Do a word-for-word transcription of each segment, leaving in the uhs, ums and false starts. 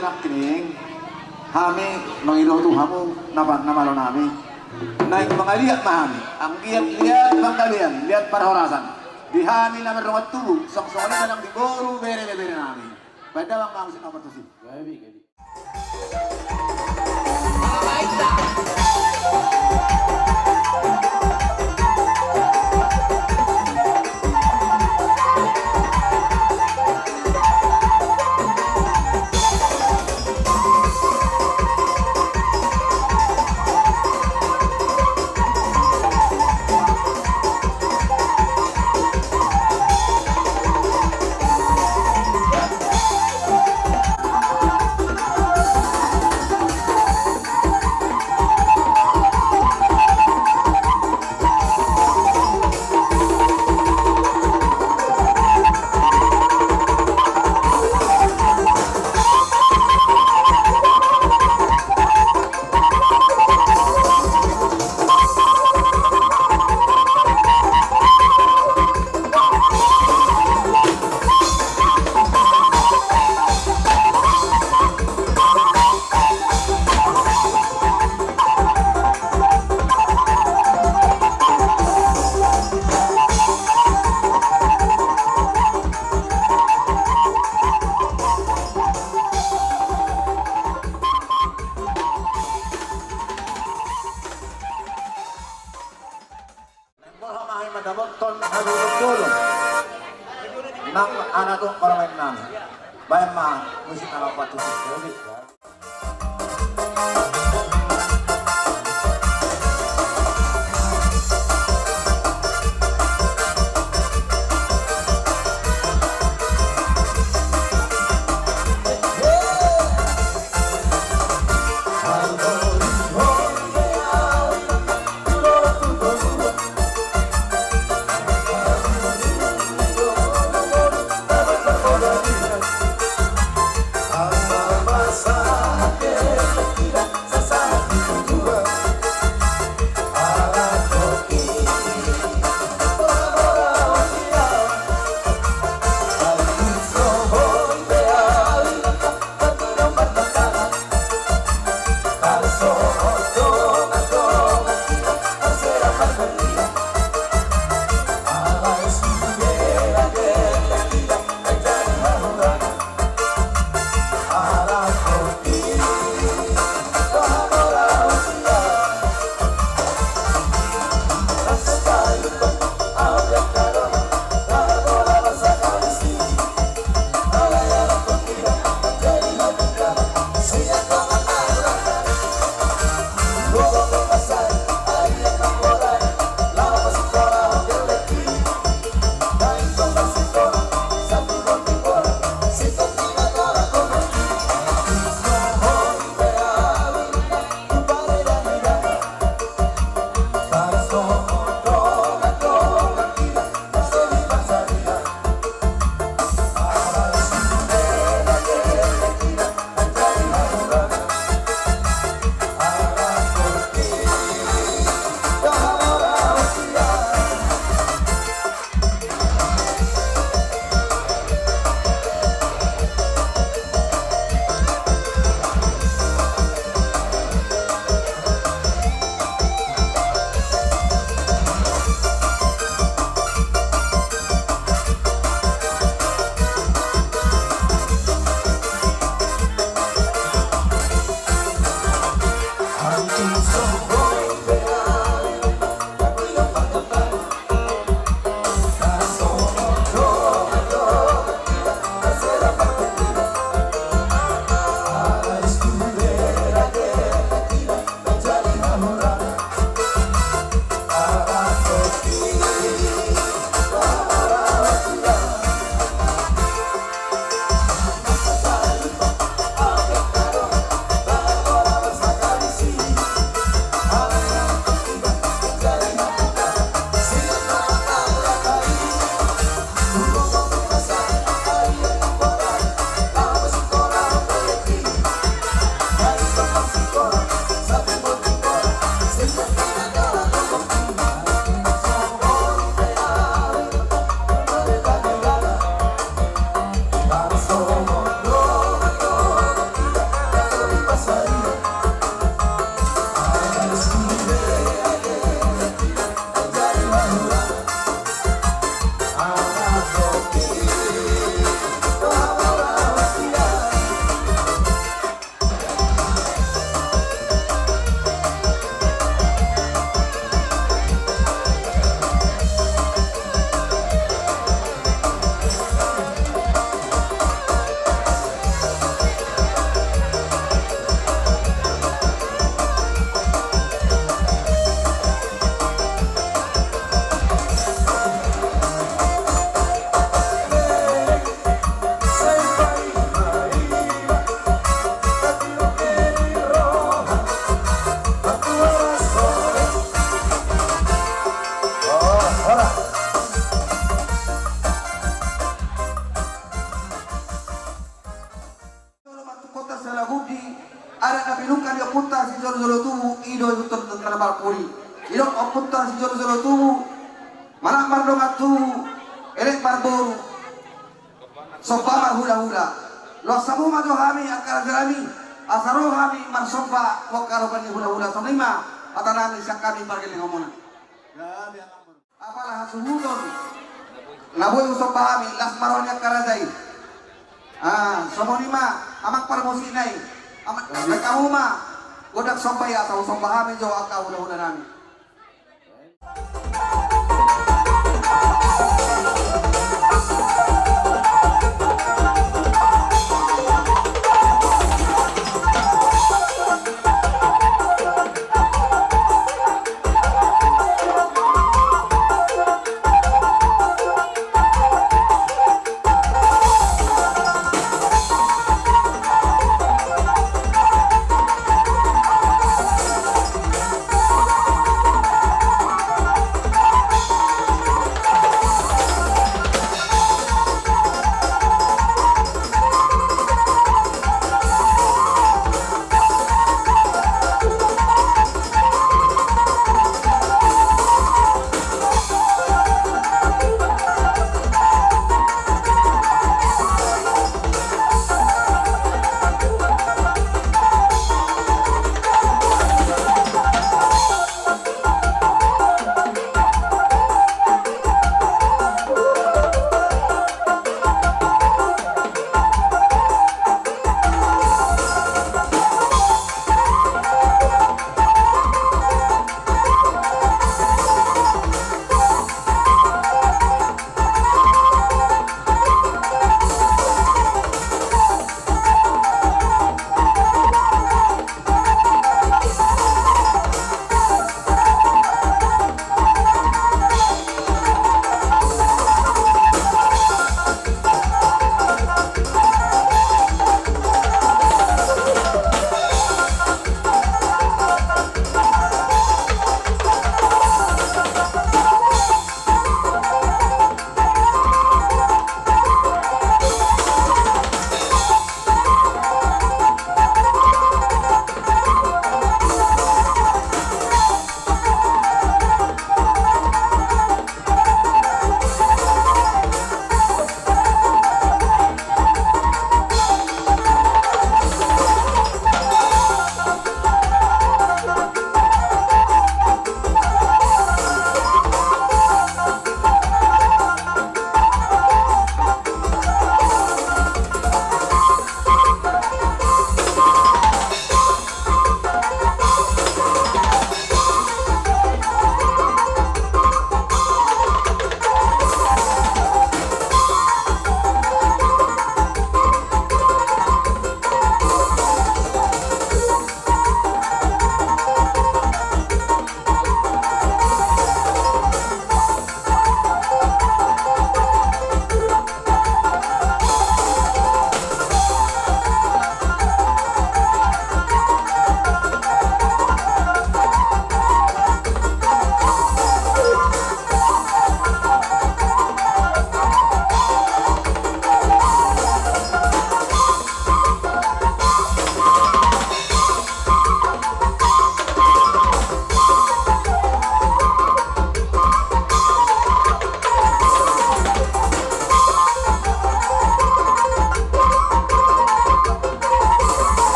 Nangkining hami mangido tu hamu na pa-, na malo nami. Naeng mangaliat ma hami. Anggiat liat panggabean, liat parhorasan. Di hami na mardongan tubu, songon i ma nang di boru bere-bere nami. Baen damang ma musik na partusi. Naeng borhat ma hami mandapothon hami bolon-bolon nang anak tu parumaen nami. Baen ma musik na laho patusi. Adat na pinungka ni ompunta sijolojolo tubu, i do ihuthon tentara marpudi. Didok ompunta sijolojolo tubu, manat mardongan tubu, elek marboru, somba marhulahula. Loas hamu ma jo hami angka raja nami, asa ro hami marsomba tu angka adopan ni hulahula. Songon i ma hata nami sian hami pargellenghon muna. Apala hasuhuton na boi husomba hami, las ma roha ni angka raja i. Ah, songon i ma amang parmusik na i. Amang, baen hamu ma gondang somba i asa husomba hami jo angka hulahula nami.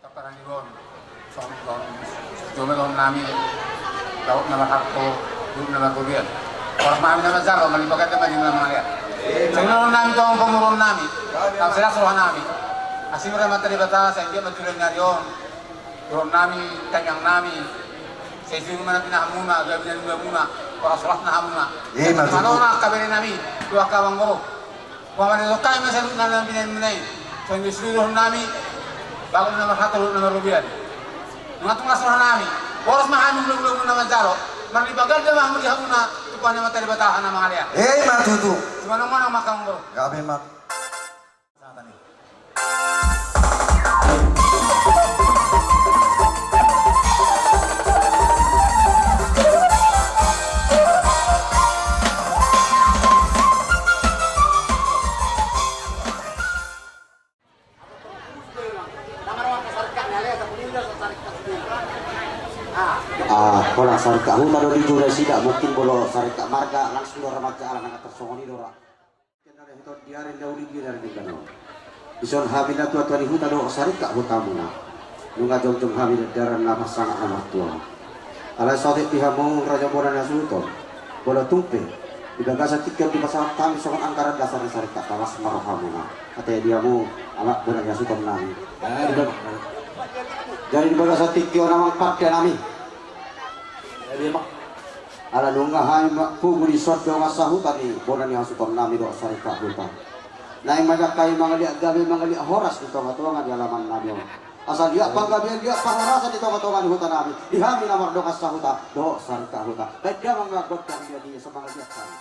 Taparani bon, songon songon, songon nami, daoh na marhalto, daoh na margobian. Horas ma hami na manjalo, marlipatan ma di na mangalean. Songon nami tong pamoruon nami, tau selas roha nami. Asi ma Amanta Debata, sai anggiat ma tulan ni ari on. Tulang nami, tangiang nami. Sai suru ma na pinahan muna, gabe na niula muna, horas horas na hamuna. Ima tutu. Manono angka bere nami, tu angka amang boru. Pamane tongka ima saluhutna na pinahan muna i. Songon i do sude dohonon nami, bagot na marhalto dohot na margobian. Nunga tung las roha nami, horas ma hami hulahula na manjalo. Marlipatan ma hamu di hamuna, tu Amanta Debata na mangalean. Ima tutu. Simonang-monang ma angka amang boru. Gabe ma. Ah, holan saringkak huta do di jura sida, mungkin molo saringkak marga langsung do ra manjaha, ala nang tarsongon i do ra. Di ari na uli di ari ni gano. Dison hami na tua-tua ni huta do saringkak hutamuna. Nunga jongjong hami di dalan na marsangap na martua. Alai saotik di hamu raja bona ni hasuhuton. Molo tung pe di bagasan tingki on dipasahat hami songon anggaran dasar ni saringkak, las ma rohamuna. Ate di hamu anak bona ni hasuhuton nami. Jadi di bagasan tingki on amang pande nami. Ala nunga hami marpungu dison dongan sahuta ni bona ni hasuhuton nami dohot saringkak huta. Naeng ma jangka i mangaliat gabe mangaliat horas di tongatonga ni alaman nami on. Asa liat panggabean liat parhorasan di tongatonga ni huta nami. Di hami na mardongan sahuta dohot sarihuta. Baen damang ma gondang liat i, asa mangaliat hami.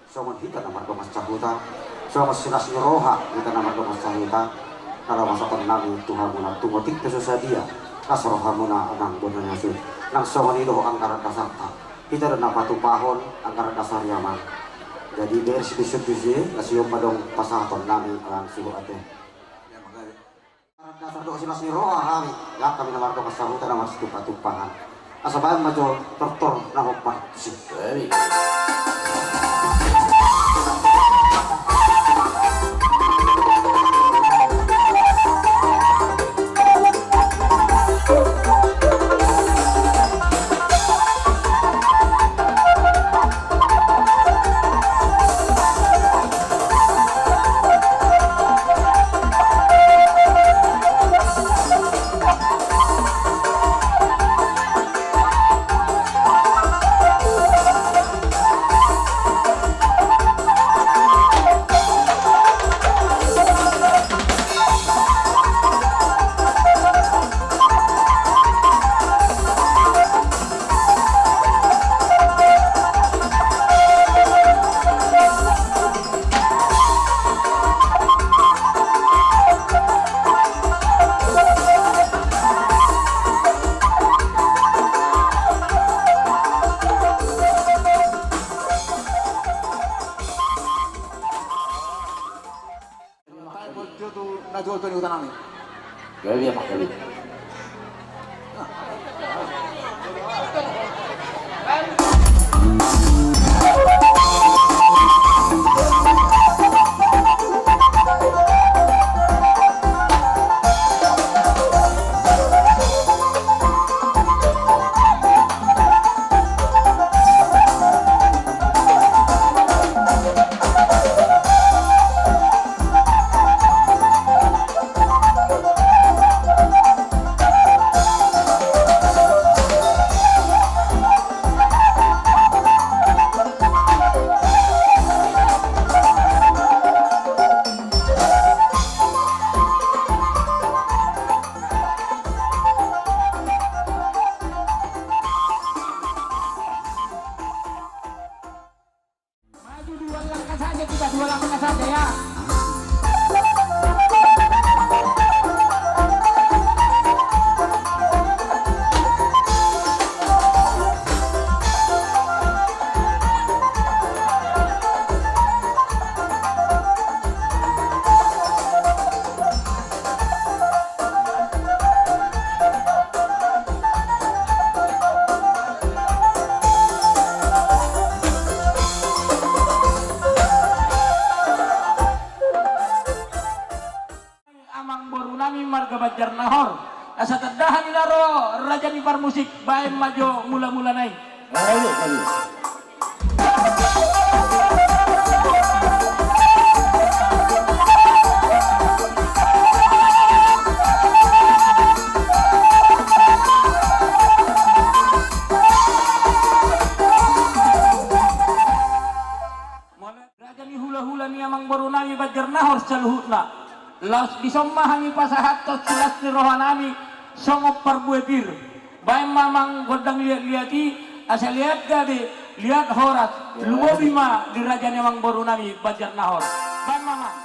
Songon hita na mardongan sahuta, songon silas ni roha hita na mardongan sahuta, na laho pasahaton nami tu hamuna, tung otik pe so sadia las rohamuna amang boru nami. Nang songon i do anggaran dasarta, hita do na patupahon anggaran dasar i amang. Jadi beres di situ, na sian on ma adong pasahaton nami amang suhut ate. Anggaran dasar dohot silas ni roha hami, jala hami na mardongan sahuta na marsitumpahtumpahan. Asa baen ma jo tortor na hombar tusi. Gabe, Pak, gabe. Maju dua langkah saja kita, dua langkah saja ya. Amang boru nami marga Banjarnahor, asa tanda hami na ro raja ni parmusik, baen ma jo mulamulana i. Ayo, ayo. Raja ni hulahula ni amang boru nami Banjarnahor saluhutna. Laos dison ma hami pasahathon silas ni roha nami songon parbue pir. Baen ma amang gondang liatliat i, asa liat gabe, liat horas, lumobi ma di raja ni amang boru nami Banjarnahor. Baen ma amang.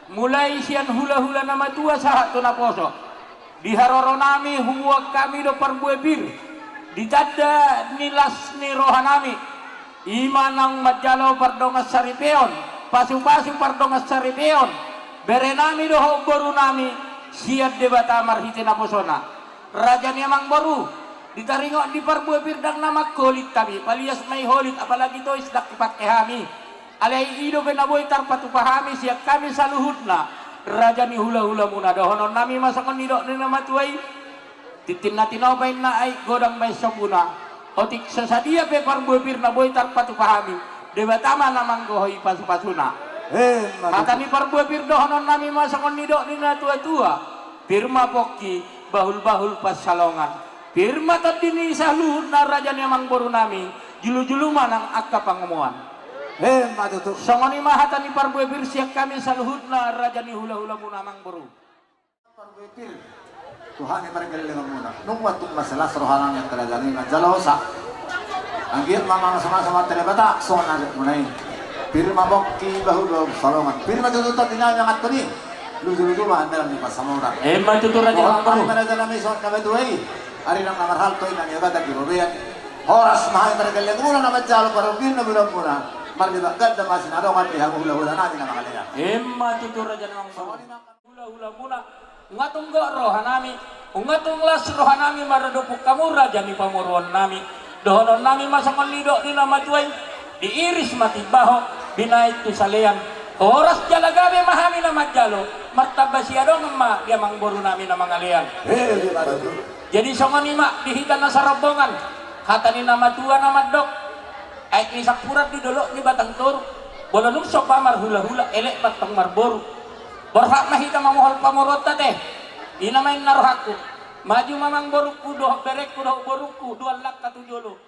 Mulai sian hulahula na matua sahat tu naposo, di haroronami huboan hami do parbue pir, di tanda ni las ni rohanami, i ma naung manjalo pardongansaripeon, pasupasu pardongansaripeon berenami dohot borunami sian Debata marhite naposona. Raja ni amangboru, di taringot ni parbue pir ndang na mangholit hami, palias ma i holit, apalagi tois ndang dipangke hami. Alai i dope na boi tarpatupa hami sian hami saluhutna, raja ni hulahulamuna. Dohononnami ma songon nidok ni na matua i: Tintin na tinopa inna aek godang baen sombuna. Otik so sadia pe parbue pir na boi tarpatupa hami, Debata ma na manggohi pasupasuna. Hata ni parbue pir dohononnami ma songon nidok ni na tuatua: Pir ma pongki, bahulbahul pansalongan. Pir ma tondi ni saluhutna, raja ni amangborunami, julujulu ma nang angka pangomoan. Emma tutu. Songon i ma hata ni parbue pir sian hami saluhutna, raja ni hulahulamuna, amangboru. Parbue pir tu hami pargellengonmuna. Nunga tung masa las rohanami, angka rajanami, manjalo hosa. Anggiat ma mamasumasa ma tu Debata songon na nidokmuna i: Pir ma pongki, bahulbahul pansalongan. Pir ma tutu tondinami manganhon i, lujuluju ma hami dalan ni pansamotan. Emma tutu, raja ni amangboru. Rohanami ma, rajanami, songon na matua i: Ari nang na marhalto, inna ni Debata di robean. Horas ma hami pargellengonmuna na manjalo parbue pir na binoanmuna. Marlibak ganda ma sinadongan di hamu hulahulanami na mangalean. Emma tutu, raja ni amangboru. Hulahulamuna, nunga tung gok rohanami, nunga tung las rohanami maradophon hamu, raja ni pamoruonnami. Dohononnami ma songon nidok ni na matua i: Diiris ma timbaho, binahen tu salean. Horas jala gabe ma hami na manjalo, martamba siadongan ma di amangborunami na mangalean. He, di mana tu? Jadi songon i ma di hita na sarombongan, hata ni na matua na mandok: Aek ni Sampuran di dolok ni Batang Toru, molo dung somba marhulahula, elek ma antong marboru. Borhat ma hita mamohol pamoruonta, te. I ma inna rohangku. Maju ma, amangborungku dohot berengku dohot borungku, duan langka tu jolo.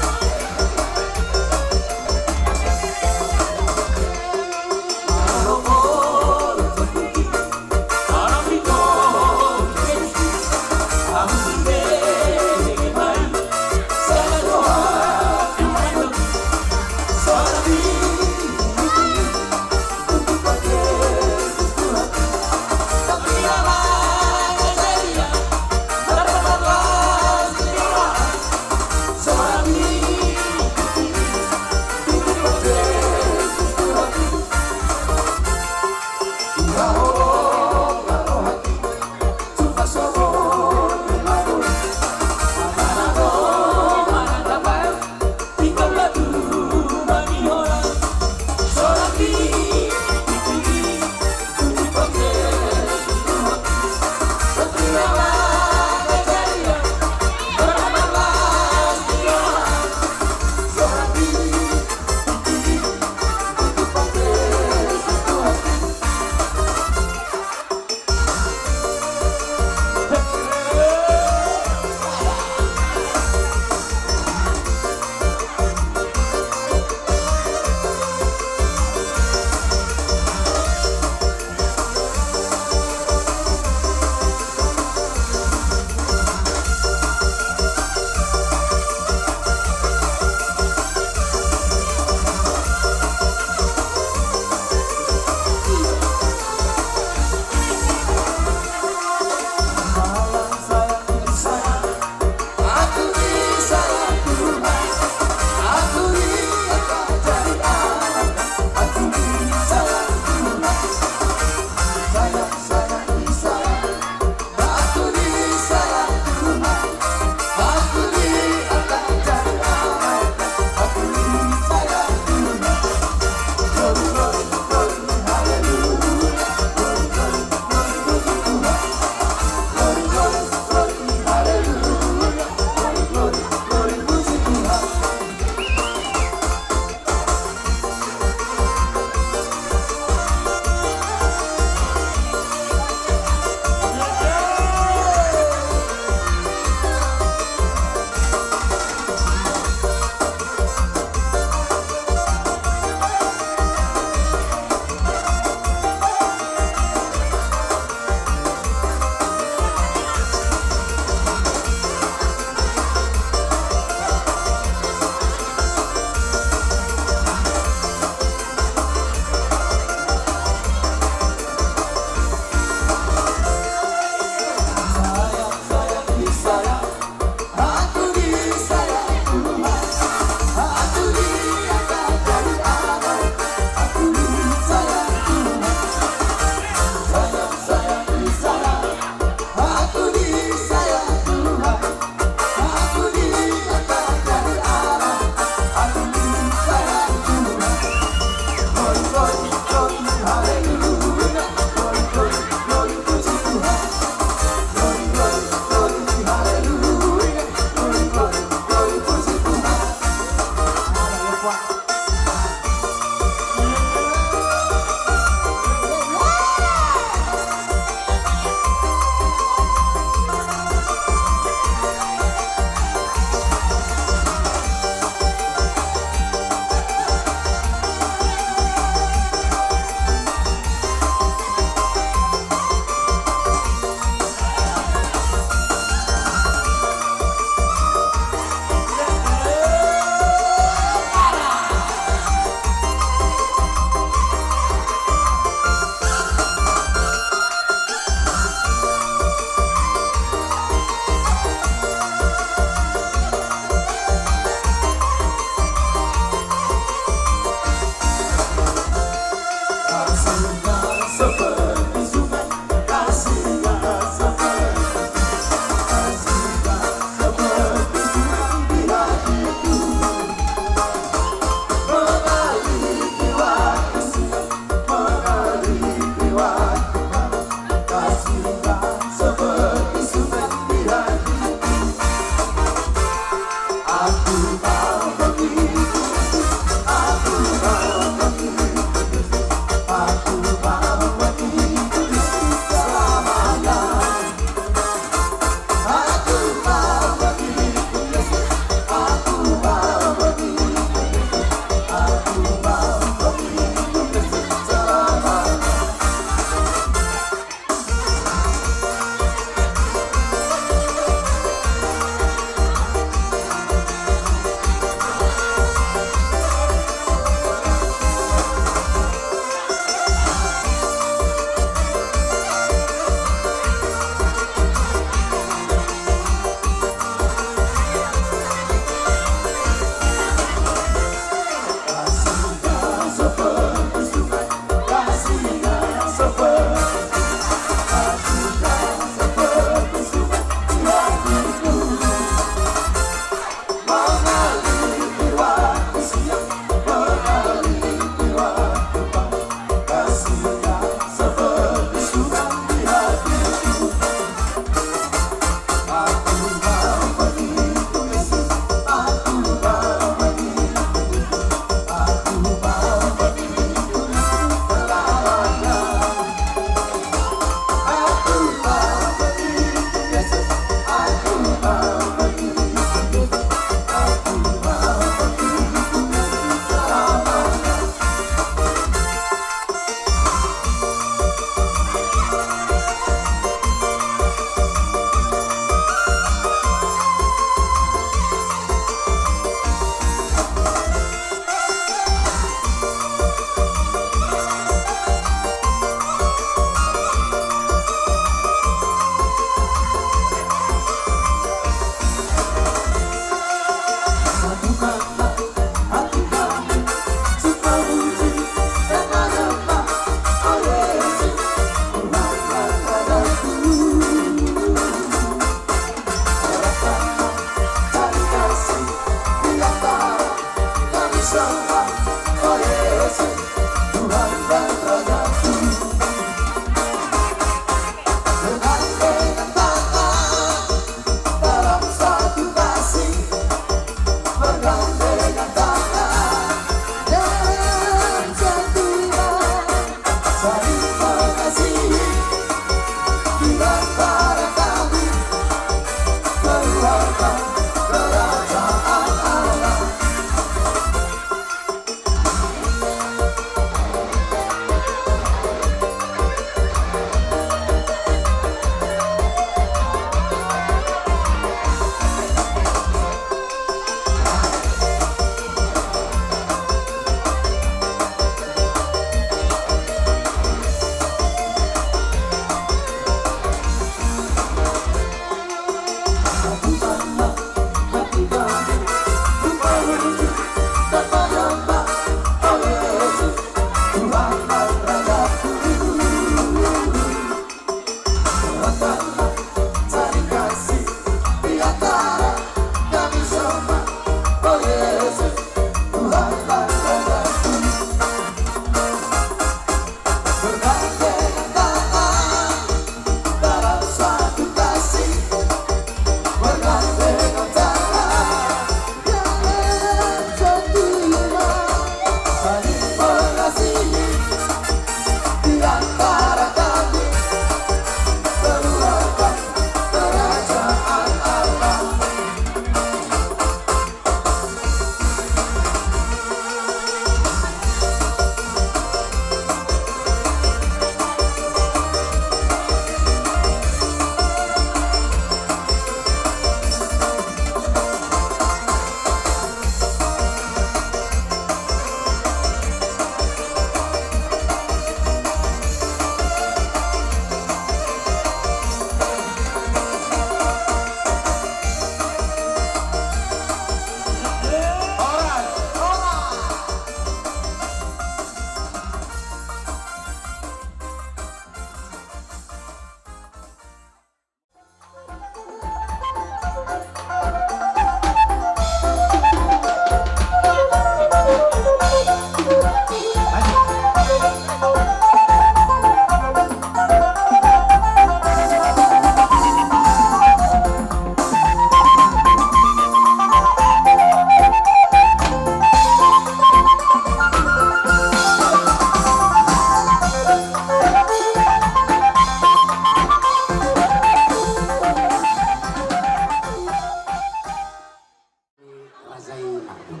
Raja i Marbun.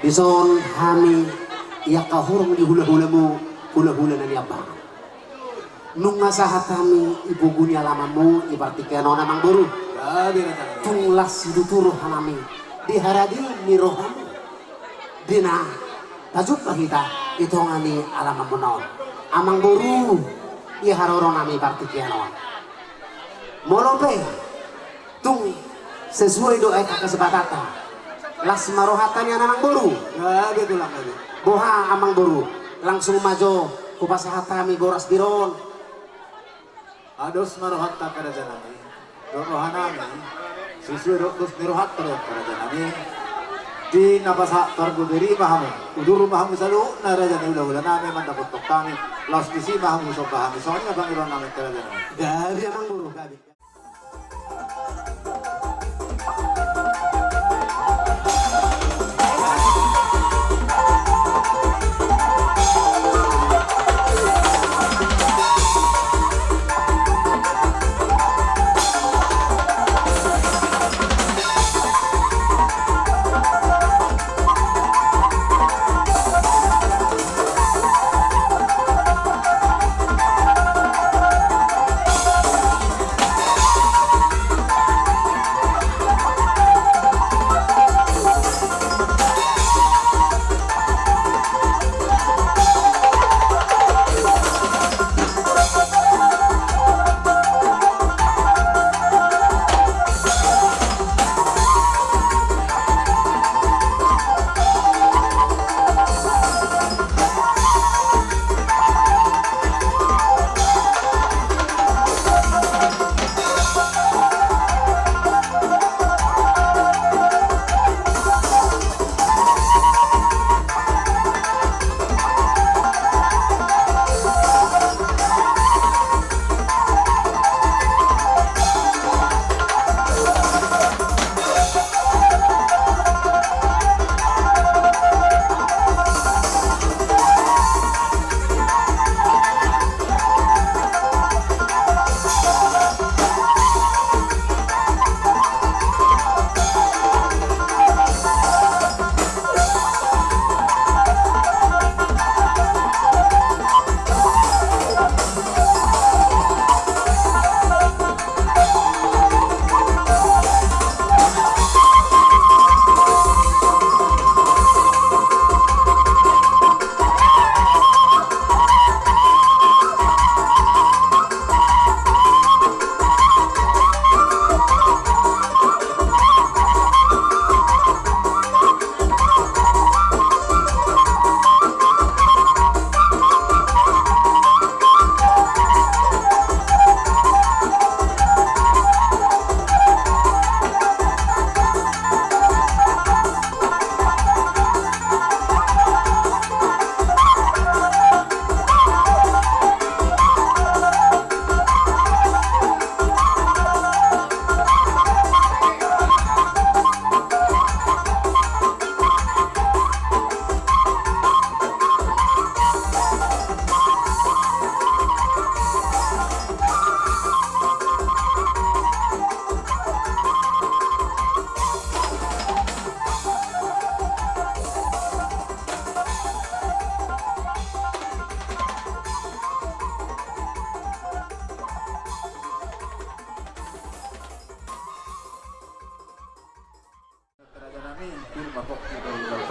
Dison hami i angka horong ni hulahulamu, hulahula na niambangan. Nunga sahat hami i pogu ni alamanmu i partingkian on, amangboru. Tung las situtu rohanami di haradil ni rohamu di na tajumpa hita i tonga ni alamanmuna on. Amangboru, i haroronami partingkian on. Molo pe tung sesuai do aek angka sipatatanta, las ma rohanta nian, amangboru. Gabe, tulang, gabe. Boha, amangboru, langsung ma jo hupasahat hami boras biro on. Ados ma rohanta, angka rajanami, dohot rohanami, sesuai dohot dos ni rohanta do, angka rajanami. Di na pasahat parboru i ma hamu, udur ma hamu saluhutna, raja ni hulahulanami, mandapothon hami, laos disi ma hamu somba hami, songon i ma pangidoannami, angka rajanami. Gabe, amangboru, gabe.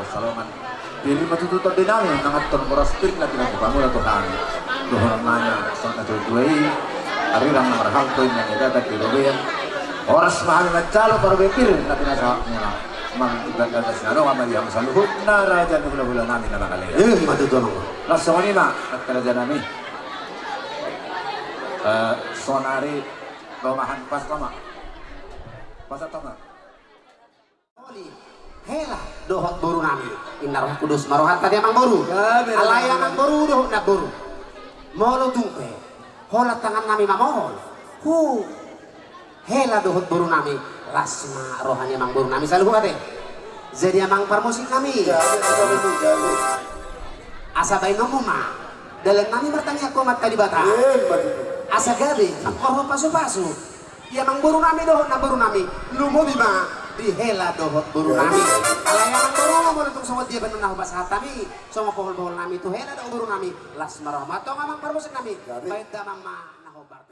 Salongan. Pir ma tutu tondi nami manganhon boras pir na pinatupa muna tu hami. Dohonon nami songon na tuatua i, arirang na marhalto, inna ni data di robean. Horas ma hami manjalo parbue pir na pinasahat muna. Mangan tu ganda na sinadongan ma di hamu saluhutna raja ni hulahula nami na mangalean. Ima tutu, amang. Laos songon i ma, angka raja nami. Eh, sonari romahan pas tama. Pas tama. Oli, hela dohot boru nami, inna rohangku dos ma rohanta di amang boru. Gabe, gabe. Alai amang boru dohot namboru, molo tung pe holan tangan nami mamohol, hu, hela dohot boru nami, las ma roha ni amang boru nami saluhut ate. Jadi amang parmusik nami. Gabe, gabe, gabe. Asa baenonmu ma dalan nami martangiang tu Amanta Debata. Ima tutu. Asa gabe, mangkorhon pasupasu. Ia amang boru nami dohot namboru nami, lumobi ma di hela dohot boru nami. Alai amang boru, molo tung songon dia baenon na hupasahat hami, songon pohol-pohol nami tu hela dohot boru nami, las ma roha. Antong amang parmusik nami, gabe, baen damang ma na hombar.